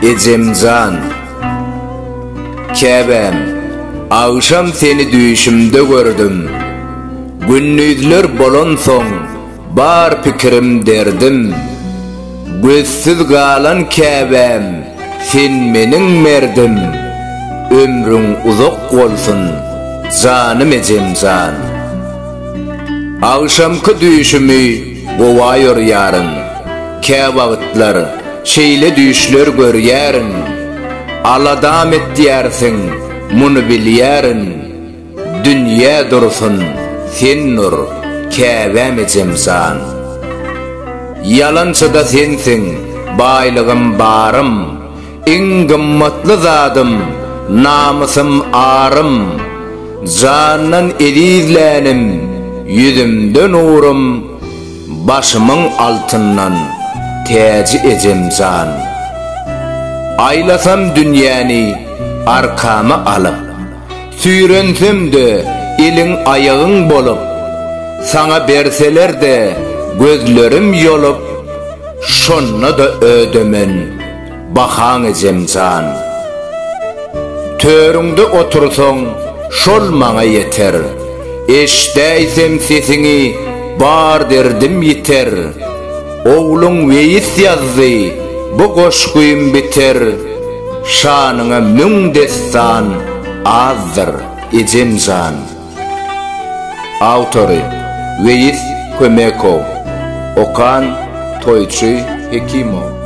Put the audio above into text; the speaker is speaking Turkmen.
Ejemjan. Käbäm, agşam seni düýşümde gördüm. Gündizler bolansoň bar pikirim derdim. Gözsüz galan käbäm, sen meniň merdim. Ömrüň uzak bolsun, janym ejemjan. Agşamky düýşümi gowa ýorýaryn. Käwagtlar şeýle düýşler görýärin. Aladam etýärsiň, muny bilýärin. Dünýä dursun, sen dur, käbäm ejem jan. Ýalançy-da sensiň, baýlygym barym, Iň gymmatly zadym, namysym arym. Jandan ezizlänim, ýüzümde nurum, Başymyň altyndan täji ejem jan. Aýlasam dünýäni arkama alyp, Süýrensem-de eliň aýagyň bolup, Saňa berseler-de gözlerim ýolup, Şonda-da ödemen bahaň ejem jan. Törüňde otursaň şol maňa ýeter, Eşdäýsem sesiňi bar derdim ýiter. Ogluň Weýis ýazdy bu goşgym biter, Şanyňa müň dessan azdyr ejem jan. Awtory, Weýis Kömekow. Okan, Toýçy Hekimow.